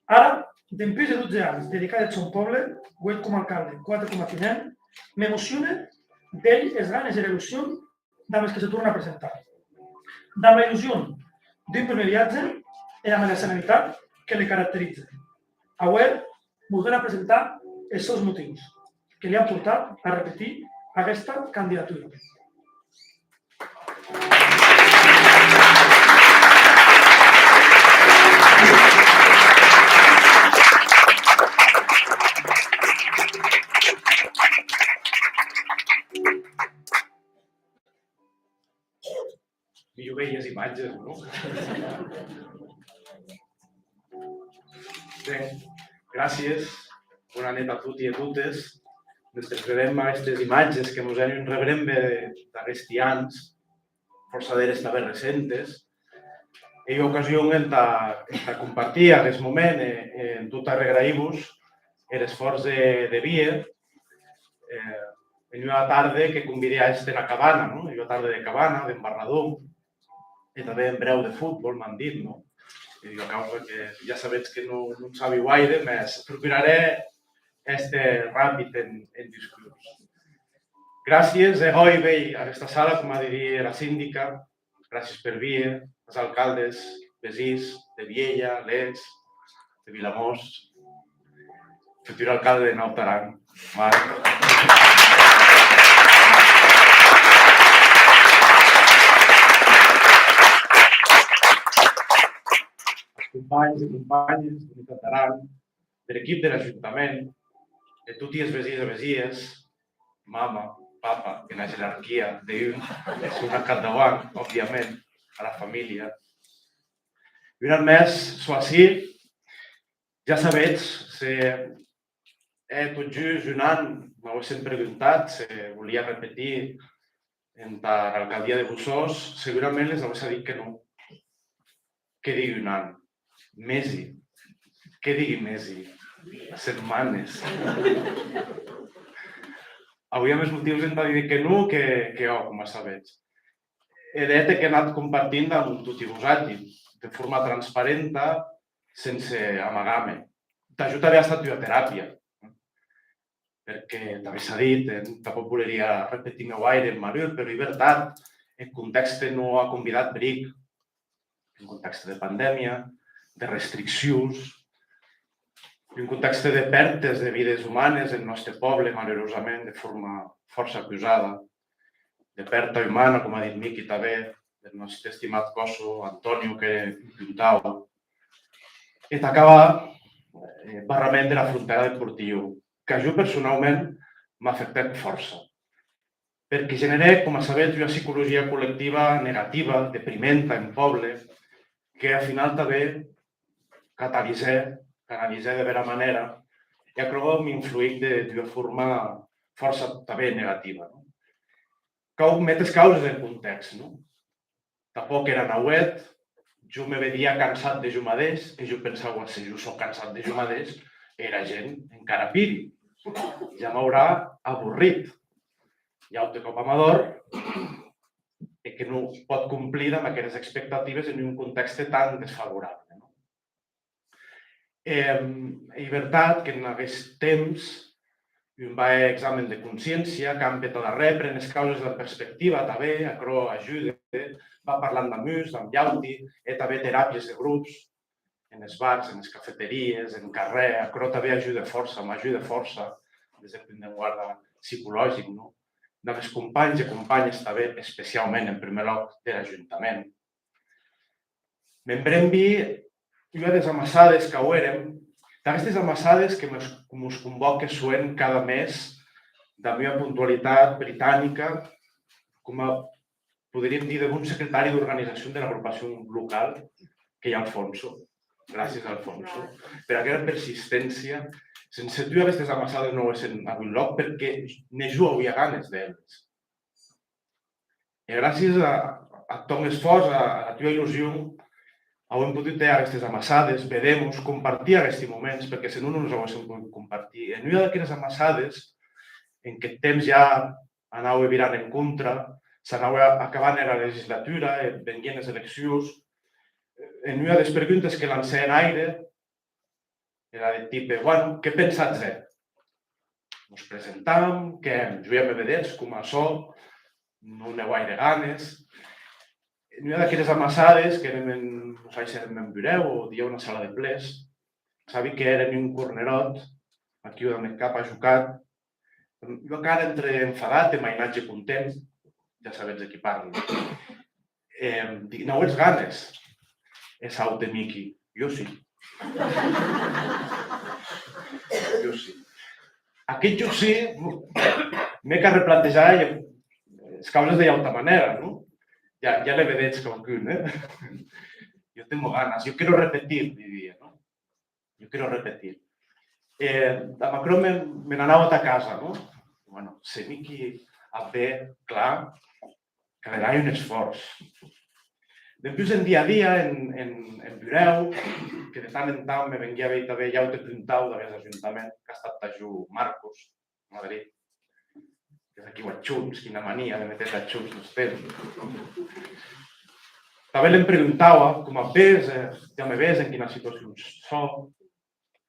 Ara, dempús de dotze ans dedicadi ath sòn pòble, ueit coma alcalde, quate coma tinent, m'emocione veir es ganes e era illusion damb es que se torne a presentar. Damb era illusion d'un prumèr viatge e damb era serenitat que le caracterize. Aué vos ven a presentar es sòns motius que li an portat a repetir aguesta candidatura. Milhor veir es imatges, non? Ben, gràcies. Bona net a toti e totes. Mès trobem aguestes imatges que mos hèn un rebrembe d'aguesti ans, fòrça d'eres tanben recentes. Ei ua ocasion entà, entà compartir aguest moment e, e en tot arregraïr-vos er esfòrç de, de vier, eh, en ua tarde que convide a èster ena cabana, non? Ua tarde de cabana, d'embarrador, e tanben brèu de fotbòl, m'an dit, non? Ua causa que ja sabetz que non, non sabi guaire, mès procurarè èster rapid en, en discurs. Gràcies, e hòi vei aguesta sala, coma didie era sindica, gràcies per vier, as alcaldes, vesins de Vielha, Les, de Vilamòs, futur alcalde de Naut Aran, Marc. As companhs e companhes d'Unitat d'Aran, der equip der Ajuntament, e toti es vesins e vesies, mama, papa, ena jerarquia de un, son a capdauant, òbviament, ara familha. Un an mès, sò ací, ja sabetz, se hè tot just un an, m'auessen preguntat se volia repetir entara alcaldia de Bossòst, segurament les auessa dit que non. Qué digui un an? Mesi. Qué digui mesi? Setmanes. Auia mès motius entà díder que non que, que òc, coma sabetz. E de hèt, qu'è anat compartint damb toti vosati, de forma transparenta, sense amagar-me. Tà jo tanben a estat ua teràpia, perque tanben s'a dit, eh, tanpòc voleria repetir-me guaire en malur, però ei vertat, eth contèxte non a convidat bric, un contèxte de pandèmia, de restriccions, un contèxte de pèrtes de vides umanes en nòste pòble, malurosament, de forma fòrça acusada, de pèrta umana, coma a dit Miqui tanben, deth nòste estimat còsso, Antonio, que puntau. E tà acabar, eh, barrament dera frontèra de Portilhon, qu'a jo personaument m'afectèc fòrça. Perque generèc, coma sabetz, ua psicologia collectiva negativa, deprimenta en pòble, que ath final tanben catalizè, canalizè de bèra manèra, e aquerò m'influic de, d'ua forma fòrça tanben negativa, non? Cau méter es causes en contèxt, non? Tanpòc èra nauèth, jo me vedia cansat de jo madeish, e jo pensaua, se jo sò cansat de jo madeish, era gent encara pidi. Ja m'aurà aborrit. I a aute còp Amador, e que non pòt complir damb aqueres expectatives en un contèxte tan desfavorable, non? Em, ei vertat qu'en aguest temps un va hèr examen de consciéncia, campe tad arrèr, pren es causes damb perspectiva, tanben, aquerò ajude, va parlant damb uns, damb d'auti, e tanben teràpies de grops, enes bars, enes cafeteries, en carrèr, aquerò tanben ajude fòrça, m'ajude fòrça, des deth punt d'enguarda psicologic, non? Damb es companhs e companhes tanben, especiaument, en prumèr lòc, der Ajuntament. Me'n brembi ua des amassades qu'auérem, d'aguestes amassades que mos, mos convòque soent cada mes damb ua puntualitat britanica, coma poderíem díder, un secretari d'organizacion dera agropacion local, qu'ei Alfonso. Gràcies, Alfonso, per aquera persisténcia. Sense tu, aguestes amassades non auessen agut lòc, perque ne jo auia ganes d'hèr-les. E gràcies a, ath tòn esfòrç, a, ara tua illusion, auem podut hèr aguestes amassades, veder-mos, compartir aguesti moments, perque se non, non les auéssem podut compartir. En ua d'aqueres amassades, en qu'eth temps ja anaue virant en contra, s'anaue acabant era legislatura e venguien es eleccions, en ua des preguntes que lancè en aire, era deth tipe, bueno, qué pensatz hèr? Mos presentam, qué hèm? Jo ja me vedetz coma sò, non è guaire ganes. En ua d'aqueres amassades, qu'èrem en, non sai se èrem en burèu o dilhèu ena sala de plens, sabi que ère en un corneròt, aquiu damb eth cap ajocat, ua cara entre enfadat e mainatge content, ja sabetz de qui parli. E dic, n'auetz ganes? E saute Miqui, jo sí. Jo sí. Aqueth jo sí, m'hec a replantejar es causes de ua auta manèra, non? Ja, ja le vedetz quauqu'un, eh? Yo tengo ganas, yo quiero repetir, didie, non? Yo quiero repetir. E damb aquerò me, me n'anaua tà casa, non? Bueno, se Miqui ac ve clar, calerà un esfòrç. Dempús, en dia a dia, en, en, en burèu, que de tant en tant me venguia a veir tanben un aute puntau d'aguest ajuntament, qu'a estat tà jo Marcos, Madrid. Qu'es aquiu ath hons, quina mania de méter ath hons tostemp. Tanben le'm preguntaua, coma ves, eh, ja me ves en quina situacion sò,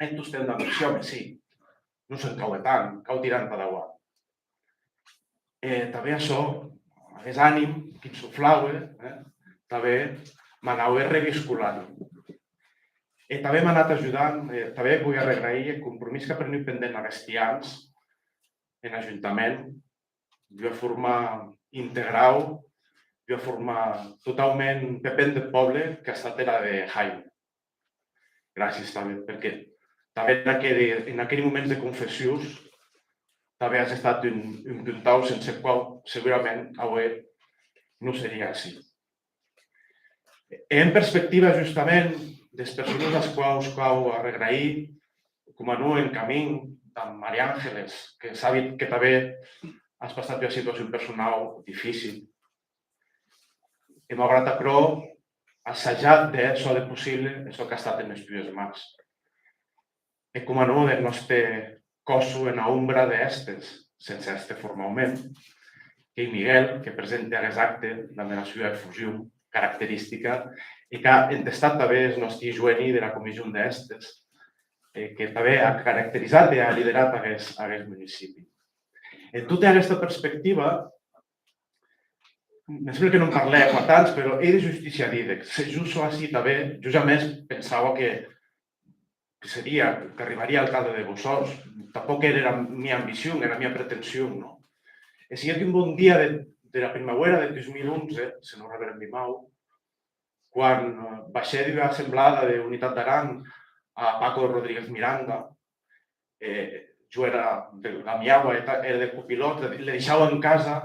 e tostemp damb: "Siò, òme, sí, non se'n cau de tant, cau tirar entà dauant." E tanben açò, aguest ànim qu'insuflaue, eh, tanben m'anaue reviscolant. E tanben m'a anat ajudant, e tanben voi arregraïr eth compromís qu'a prenut pendent aguesti ans en Ajuntament, d'ua forma integrau, d'ua forma totaument peth ben deth pòble, qu'a estat era de Jaime. Gràcies tanben, perque tanben en aqueri, en aqueri moments de confessions, tanben as estat un, un puntau sense quau segurament aué non seria ací. E en perspectiva, justament, des persones as quaus cau arregraïr, coma non en camin, damb Maria Ángeles, que sabi que tanben as passat ua situacion personau dificil. E maugrat aquerò, as sajat de hèr çò de possible e çò qu'a estat enes tues mans. E coma non, deth nòste còsso ena ombra de hèstes, sense èster formaument, qu'ei Miguel, que presente aguest acte damb era sua efusion caracteristica e qu'a entestat tanben es nòsti joeni dera comission de hèstes, e que tanben a caracterizat e a liderat aguest, aguest municipi. En tota aguesta perspectiva, me semble que non parlè a quatans, però ei de justícia díder, se jo sò ací tanben, jo jamès pensaua que, que seria, qu'arribaria alcalde de Bossòst. Tanpòc ère era mia ambicion, era mia pretension, non? E siguec un bon dia de, dera primauèra de dos mil onze, se non rebrembi mau, quan, eh, baishè d'ua assemblada de Unitat d'Aran a Paco Rodríguez Miranda, eh, jo era de, la miaua, era de copilot, le, le deishaua en casa,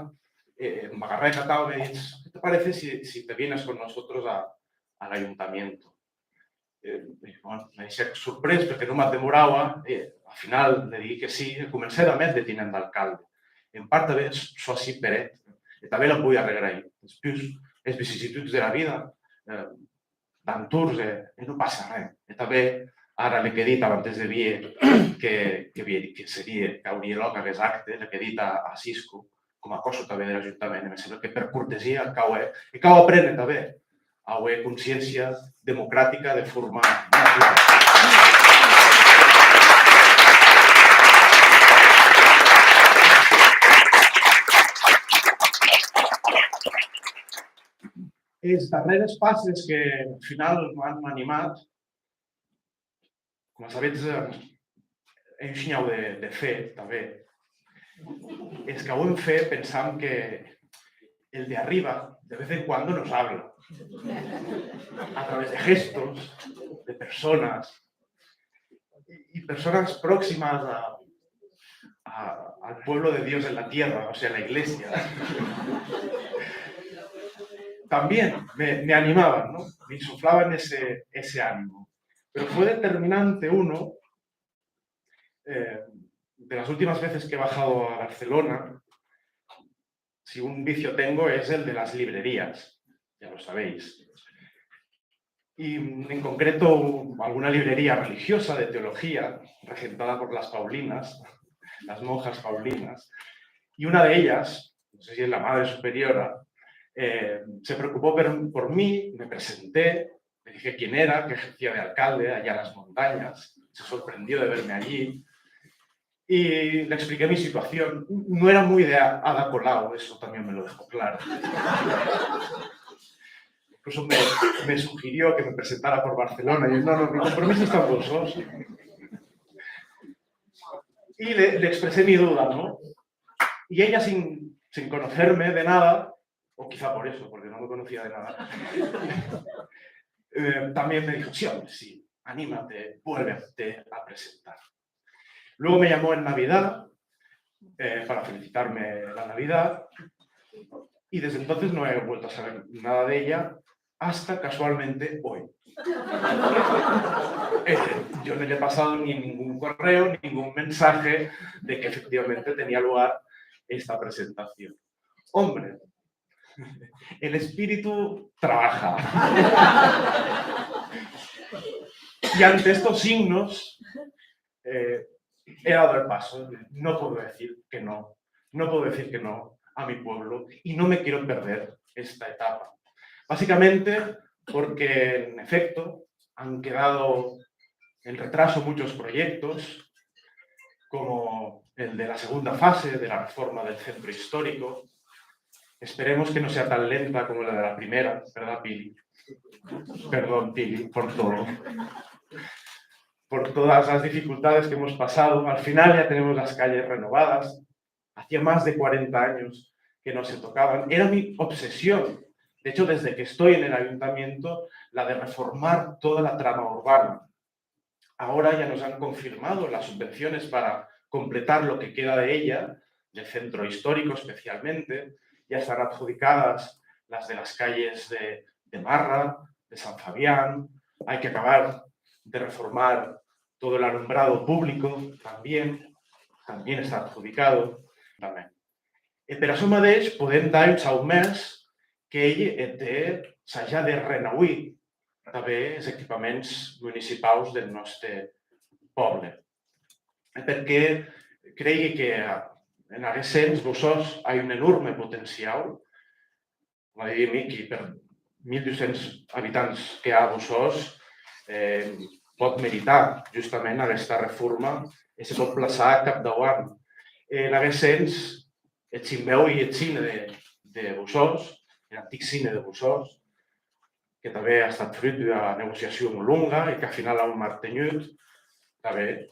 eh, m'agarrèc atau e me ditz: "¿Qué te parece si, si te vienes con nosotros a, al ayuntamiento?" Eh, e, bon, me deishèc sorprés perque non m'ac demoraua, e, ath final, le digui que sí, e comencè damb eth de tinent d'alcalde. En part, tanben, sò ací per eth, e tanben l'ac voi arregraïr. Despús, es vicissituds dera vida, eh, damb torns, e, e non passe arren. E tanben, ara le qué dit abantes de vier que, que, vie- que serie, qu'aurie lòc aguest acte, le qué dit a, a Cisco, coma còsso tanben der Ajuntament, e me semble que per cortesia cau hèr, e cau apréner tanben a auer consciéncia democratica de forma naturau. Es darrères passes que, ath final, m'an animat, coma sabetz, eh, ei un shinhau de, de fe, tanben. Es qu'auem fe, pensam que el de arriba, de vez en cuando, nos habla. A través de gestos, de personas, y, y personas próximas a, a, al pueblo de Dios en la tierra, o sea, la iglesia. También me, me animaban, ¿no? Me insuflaban ese, ese ánimo. Pero fue determinante uno, eh, de las últimas veces que he bajado a Barcelona, si un vicio tengo es el de las librerías, ya lo sabéis. Y en concreto alguna librería religiosa de teología regentada por las Paulinas, las monjas paulinas, y una de ellas, no sé si es la madre superiora, eh, se preocupó per- por mí, me presenté, le dije quién era, que ejercía de alcalde allá en las montañas. Se sorprendió de verme allí y le expliqué mi situación. No era muy de a- Ada Colau, eso también me lo dejó claro. Incluso me, me sugirió que me presentara por Barcelona. Y yo: "No, no, mi compromiso está en Bossòst". Y le, le expresé mi duda, ¿no? Y ella, sin, sin conocerme de nada, o quizá por eso, porque no me conocía de nada, eh, también me dijo: "Sí, hombre, sí, anímate, vuélvete a presentar". Luego me llamó en Navidad, eh, para felicitarme la Navidad, y desde entonces no he vuelto a saber nada de ella hasta casualmente hoy. Eh, yo no le he pasado ni ningún correo, ningún mensaje de que efectivamente tenía lugar esta presentación. Hombre, el espíritu trabaja. Y ante estos signos, eh, he dado el paso. No puedo decir que no. No puedo decir que no a mi pueblo y no me quiero perder esta etapa. Básicamente porque, en efecto, han quedado en retraso muchos proyectos, como el de la segunda fase de la reforma del centro histórico. Esperemos que no sea tan lenta como la de la primera, ¿verdad, Pili? Perdón, Pili, por todo. Por todas las dificultades que hemos pasado, al final ya tenemos las calles renovadas. Hacía más de cuarenta años que no se tocaban. Era mi obsesión. De hecho, desde que estoy en el ayuntamiento, la de reformar toda la trama urbana. Ahora ya nos han confirmado las subvenciones para completar lo que queda de ella, del centro histórico especialmente. Ya están adjudicadas las de las calles de, de Marra, de San Fabián. Hay que acabar de reformar todo el alumbrado público también, también está adjudicado. También. E per açò madeish podem dar un saut mès, qu'ei eth de sajar de renauir tanben es equipaments municipaus del nòste pòble. E perque creigui que, eh, en aguest sens, Bossòst a un enorme potenciau, coma didie Miqui, per mil dus cents abitants que a Bossòst, eh, pòt meritar justament aguesta reforma e se pòt plaçar capdauant. E en aguest sens, eth Simbèu ei eth cine de, de Bossòst, er antic cine de Bossòst, que tanben a estat frut d'ua negociacion longa e qu'ath final auem artenhut, tanben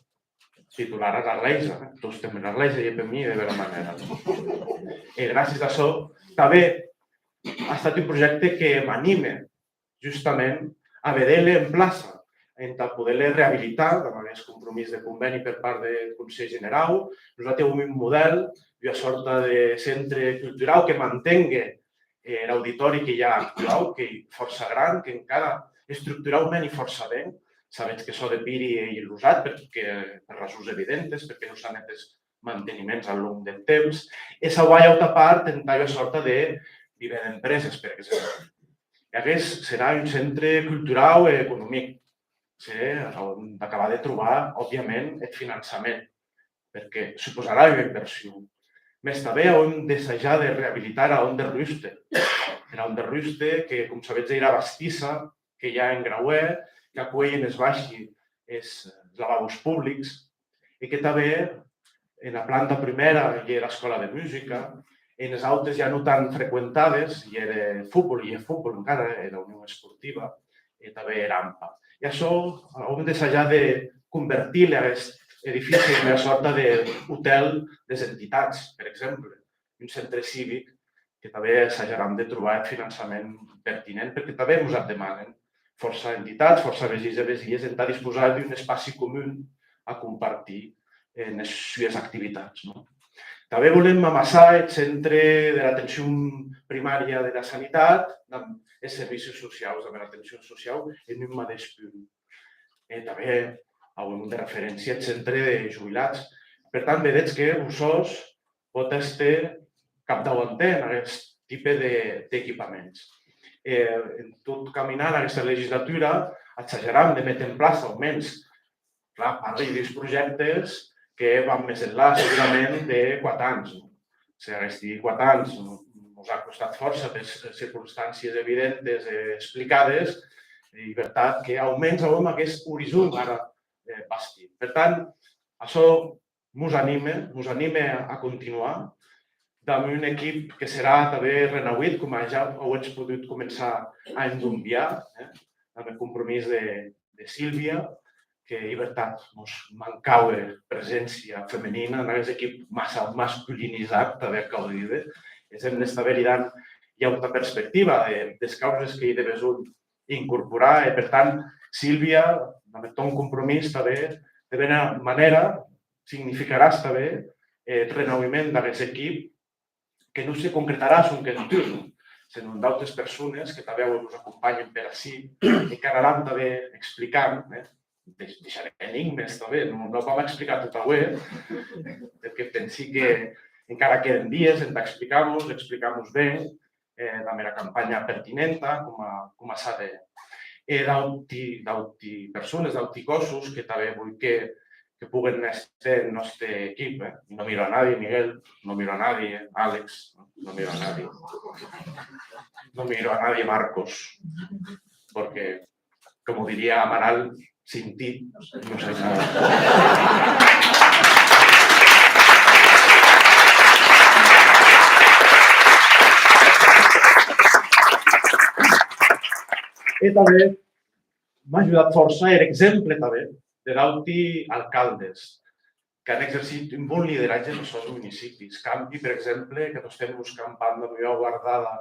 titular ara glèisa, eh? Tostemp era glèisa ei per mi de bèra manèra. E gràcies a açò, tanben a estat un projècte que m'anime justament a veder-le en plaça, entà poder-le rehabilitar, damb aguest compromís de convèni per part deth Conselh Generau. Nosati auem un modèl d'ua sòrta de centre culturau que mantengue, eh, er auditòri que i a actuau, qu'ei fòrça gran, qu'encara estructuraument ei fòrça ben. Sabetz que çò de Piri ei losat, perque, per rasons evidentes, perque non s'an hèt es manteniments al long deth temps, e s'auà ua auta part entà ua sòrta de viver d'empreses, per exemple. E aguest serà un centre culturau e economic. Se, auem d'acabar de trobar, òbviament, eth finançament, perque suposarà ua inversion. Mès tanben auem de sajar de rehabilitar era Hont der Ruste. Era Hont der Ruste, que, com sabetz, ei era bastissa que i a en Grauè, qu'acuelh enes baishi es, es lavabos publics, e que tanben ena planta prumèra i a era escòla de musica, enes autes ja non tan frequentades, i a eth fotbol, i a eth fotbol encara, era Union Esportiva, e tanben era ampa. E açò, auem de sajar de convertir-le, aguest edifici, en ua sòrta d'otèl des entitats, per exemple, un centre civic, que tanben sajaram de trobar eth finançament pertinent, perque tanben mos ac demanen fòrça entitats, fòrça vesins e vesies, entà disposar d'un espaci comun a compartir enes sues activitats, non? Tanben volem amassar eth centre dera atencion primària dera sanitat damb es servicis sociaus, damb era atencion sociau, en un madeish punt. E tanben auem de referéncia eth centre de jubilats. Per tant, vedetz que Bossòst pòt èster capdauantèr en aguest tipe de, d'equipaments. E en tot caminar en aguesta legislatura, atsajaram de méter en plaça, aumens, clar, parli d'uns projèctes que van mès enlà segurament de quate ans, non? Se aguesti quate ans mos a costat fòrça per circonstàncies evidentes e explicades, ei vertat que aumens auem aguest orizon ara, eh, bastit. Per tant, açò mos anime, mos anime a continuar, damb un equip que serà tanben renauit, coma ja auetz podut començar a endonviar, eh? Damb eth compromís de, de Sílvia, que ei vertat, mos mancaue preséncia femenina en aguest equip massa masculinizat, tanben cau díder, e se n'està veridant ua auta perspectiva de, des causes qu'ei de besonh incorporar, e per tant, Sílvia, damb eth tòn compromís tanben, de bèra manèra, significaràs tanben eth renauiment d'aguest equip, que non se concretarà sonque en tu, senon d'autes persones que tanben aué mos acompanhen per ací e qu'anaràn tanben explicant, eh? Dei-, deisharè enigmes tanben, non, non vam explicar tot aué, perque pensi que encara queden dies entà explicar-mos, explicar-mos ben, eh, damb era campanha pertinenta, coma, coma s'a de, e d'auti, d'auti persones, d'auti còssos que tanben voi que, que poguen èster en nòste equip, eh? No miro a nadie, Miguel, no miro a nadie, eh? Àlex, no? No miro a nadie. No miro a nadie, Marcos. Porque, como diría Amaral, sin ti no soy nada. E tanben m'a ajudat fòrça er exemple tanben de d'auti alcaldes qu'an exercit un bon lideratge enes sòns municipis. Campi, per exemple, que tostemp mos campam damb ua guardada,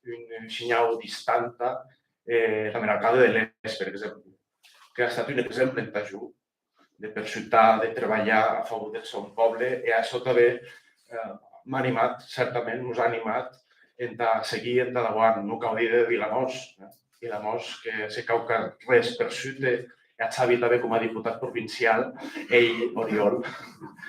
un, un shinhau distanta, eh, damb er alcalde de Les, per exemple, que a estat un exemple entà jo, de persutar, de trebalhar a favor deth sòn pòble, e açò tanben, eh, m'a animat, certament, mos a animat entà seguir entà dauant. Non cau díder de Vilamòs, eh? Vilamòs, que se quauquarrés persute, e ac sabi tanben coma diputat provincial, ei Oriol,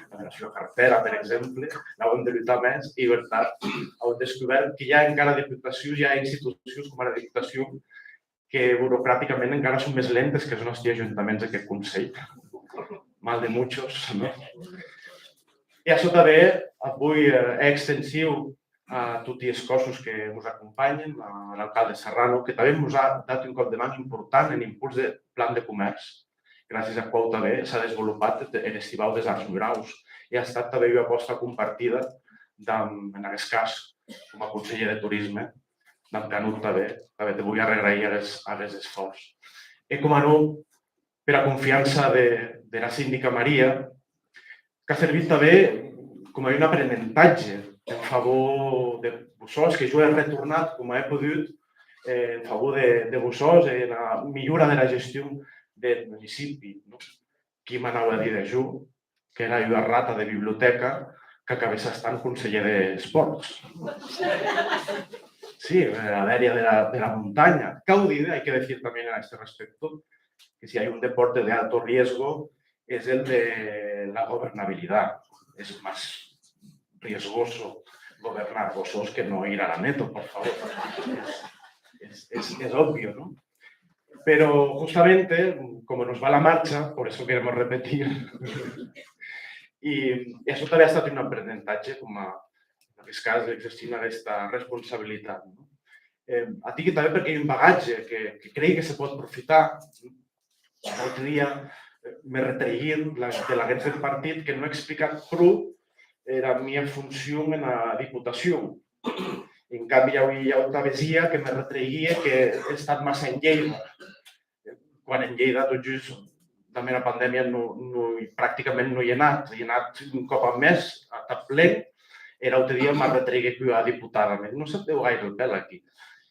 damb era sua cartèra, per exemple, l'auem de lutar mès, ei vertat, auem descubèrt que i a encara deputacions, i a institucions coma era Diputacion que burocraticament encara son mès lentes qu'es nòsti ajuntaments e qu'eth Conselh. Mal de muchos, no? E açò tanben ac voi, eh, hèr extensiu a toti es còssos que mos acompanhen, a l'alcalde Serrano, que tanben mos a dat un còp de man important en impuls deth plan de comèrç, gràcies ath quau tanben s'a desvolopat er Estivau des Arts Muraus, e a estat tanben ua apòsta compartida damb, en aguest cas, coma conselhèr de Torisme, damb Canut tanben, tanben te voi arregraïr aguest, aguest esfòrç. E coma non, pera confiança de, dera sindica Maria, qu'a servit tanben coma un aprenentatge en favor de Bossòst, que jo è retornat coma è podut, eh, en favor de, de Bossòst e ena milhora dera gestion deth municipi, no? Qui m'anaue a díder jo qu'èra ua rata de bibliotèca qu'acabe estant conselhèr d'espòrts. Sí, eh, a l'èria de la, de la montanha. Cau díder, hay que decir también a este respecto, que si hay un deporte de alto riesgo, es el de la gobernabilidad. Es más riesgoso gobernar Bossòst que no ir a Lanneto, por favor. Es, es, es, es obvio, ¿no? Pero justamente, como nos va la marcha, por eso queremos repetir. Y, y eso también ha estat un aprenentatge, com a, en aquest cas, exercint aquesta responsabilitat, no? Eh, a ti que també perquè hi ha un bagatge que, que crec que se pot aprofitar. L'autre dia, eh, me retreguien, la, de laguens deth partit, que non è explicat pro era mia foncion ena Diputacion. En cambi, i auie ua auta vesia que me retreiguie que è estat massa en Lleida. Quan en Lleida, tot just, damb era pandèmia, non, non, practicament non i è anat. I è anat un còp ath mes, a, tà plen, e er aute dia m'a retreiguec ua diputada. Me, non se te veu gaire el pèl aquí.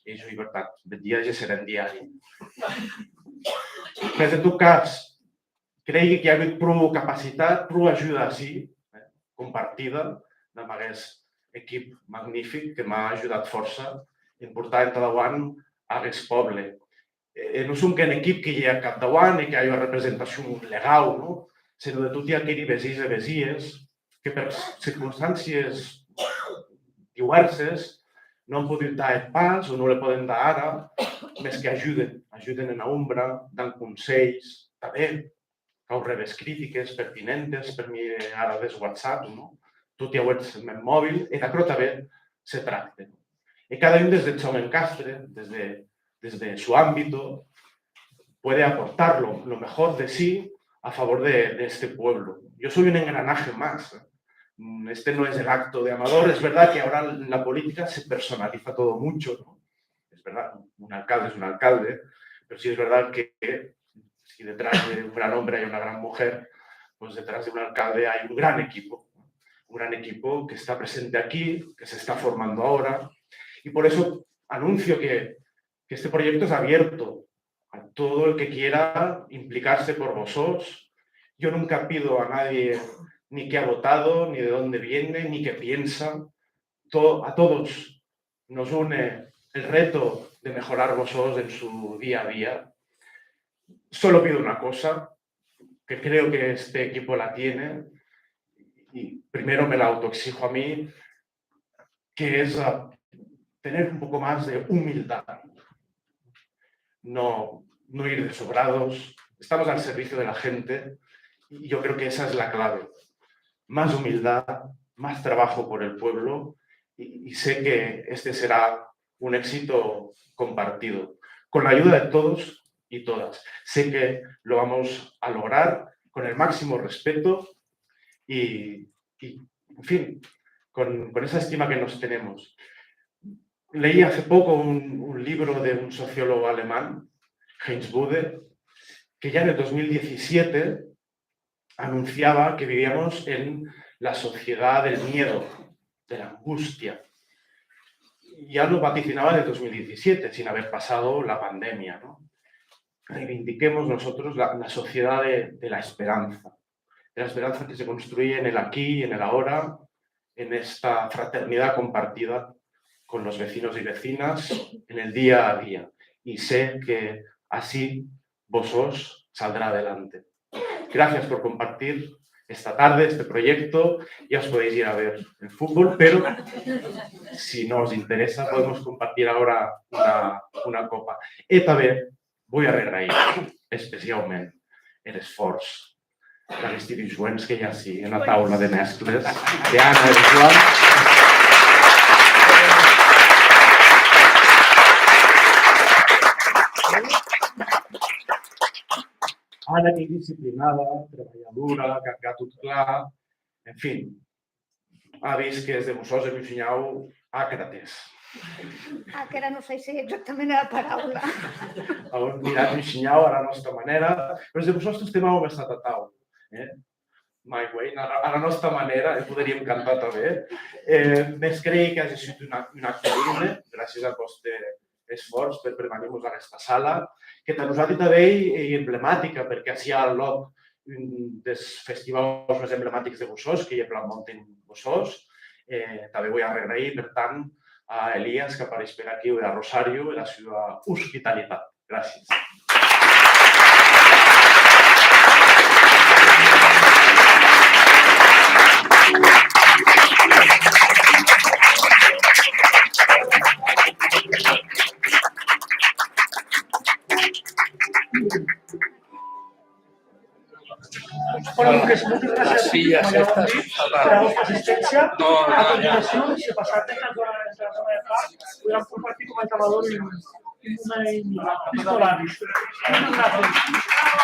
E jo, ei vertat, bèth dia gesserè en diari. Mès, en tot cas, creigui qu'i a agut pro capacitat, pro ajuda ací, eh, compartida damb aguest equip magnific que m'a ajudat fòrça en portar entà dauant aguest pòble. E, e non sonque en equip que i è ath capdauant e que a ua representacion legau, non? Senon de toti aqueri vesins e vesies que per circonstàncies diuèrses non an podut dar eth pas o non le pòden dar ara, mès que ajuden, ajuden ena ombra, dant conselhs, tanben, cau rebre es critiques pertinentes per miei ara des WhatsApp, non? Toti auetz eth mèn mobil, e d'aquerò tanben se tracte. E cada un des deth sòn encastre, des de, desde su ámbito, puede aportar lo, lo mejor de sí a favor de, de este pueblo. Yo soy un engranaje más, ¿eh? Mm, este no es el acto de Amador. Es verdad que ahora en la política se personaliza todo mucho, ¿no? Es verdad, un alcalde es un alcalde, pero sí es verdad que si detrás de un gran hombre hay una gran mujer, pues detrás de un alcalde hay un gran equipo, un gran equipo que está presente aquí, que se está formando ahora, y por eso anuncio que, que este proyecto es abierto a todo el que quiera implicarse por Bossòst. Yo nunca pido a nadie ni qué ha votado, ni de dónde viene, ni qué piensa. To-, a todos nos une el reto de mejorar Bossòst en su día a día. Solo pido una cosa, que creo que este equipo la tiene, y primero me la autoexijo a mí, que es, ah, tener un poco más de humildad. No, no ir de sobrados. Estamos al servicio de la gente y yo creo que esa es la clave. Más humildad, más trabajo por el pueblo y, y sé que este será un éxito compartido, con la ayuda de todos y todas. Sé que lo vamos a lograr con el máximo respeto y, y, en fin, con, con esa estima que nos tenemos. Leí hace poco un, un libro de un sociólogo alemán, Heinz Bude, que ya en el dos mil diecisiete anunciaba que vivíamos en la sociedad del miedo, de la angustia. Ya lo vaticinaba en el dos mil diecisiete, sin haber pasado la pandemia, ¿no? Reivindiquemos nosotros la, la sociedad de, de la esperanza, de la esperanza que se construye en el aquí y en el ahora, en esta fraternidad compartida con los vecinos y vecinas en el día a día. Y sé que así Bosòst saldrá adelante. Gracias por compartir esta tarde este proyecto. Ya os podéis ir a ver el fútbol, pero si no os interesa, podemos compartir ahora una, una copa. E tanben voi arregraïr especiaument er esfòrç d'aguesti dus joens que i a ací ena taula de mescles, d'Anna e de Joan. Anna, qu'ei disciplinada, trebalhadora, qu'ac a tot clar, en fin, a vist qu'es de Bosòst, un shinhau acrates. Aquera non sai se ei exactament era paraula. Auem mirat un shinhau ara nòsta manèra, però es de Bosòst tostemp auem estat atau. Eh? My way, ara, ara nòsta manèra, e poderíem cantar tanben. Eh, mès crei qu'age sigut un, un acte digne, gràcies ath vòste esfòrç per premanir-mos aguesta sala, que tà nosati tanben ei emblematica, perque ací a lòc un des festivaus mès emblematics de Bossòst, qu'ei eth Black Mountain Bossòst. Eh, tanben voi arregraïr, per tant, a Elias, qu'apareish per aquiu, e a Rosario, era sua ospitalitat. Gràcies. Bueno, Lucas, moltes gràcies. Les filles, Maria, aquestes, Bondi, per la vostra assistència. No, no, a continuació, no. Se passat per la zona, per la zona de parc, podran compartir com a acabador i, i una i, i pistolaris. Moltes gràcies.